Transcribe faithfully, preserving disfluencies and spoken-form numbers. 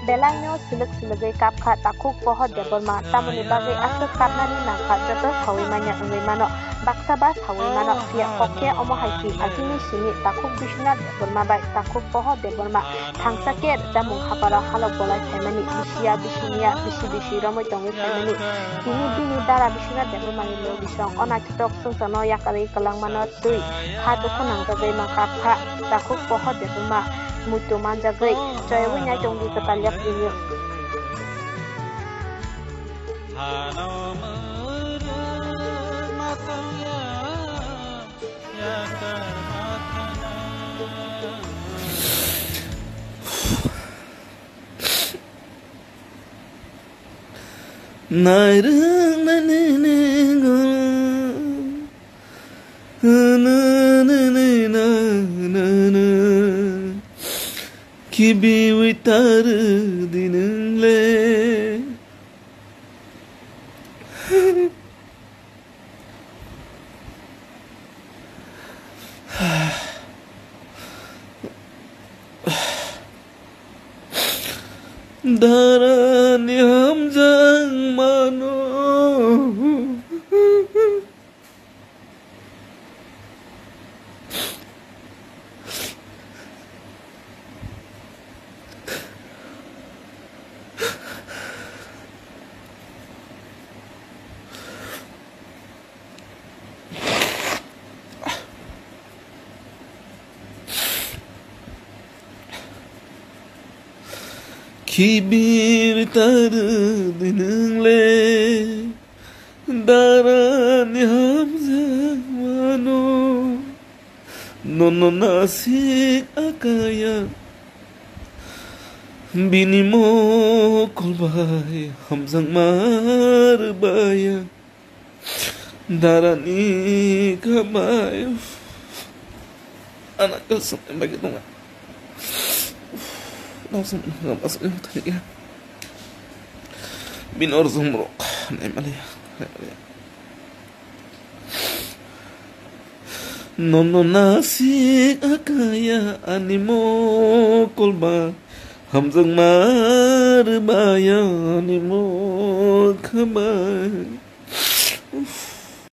Belai no silwk silwgwi kap kha takhuk Pohor Debbarma, tamoni bagwi aswk kapnani nangkha joto saui manya wngwi mano, baksa ba saui mano, phiya kok khe omo hai si agini simi takhuk Biswanath Debbarma bai takhuk Pohor Debbarma thangsa khe rwchapmung haparo halok bolai phaimani, bisiya bisiniya bisi bisi romwi tongwi phaimani. Tini bini dara Biswanath Debbarmani lo bisong o naithotok chwngchano yakarwi kwlangmano twi kha dukhu nangjagwi ma kap kha. Takhuk Pohor Debbarma muitu manjagwi choyaui nai tongdi kwtal yakrino. Nairwng nani ningo. Kibiwi tar di nwng le. Darani hamjak mano. Kibir tar di nwng le, darani hamjak mano. Nono nasik akaya, bini mokol bai hamjakma rwbaya. Darani khamai. Ana kalsam embai khe tonga. Nausam nausam thani ya. Bin or zong rok. Nai mali. Nai mali. Nono nasik akaya ani mokol ba. Hamjakma rwbaya ani mokol bai.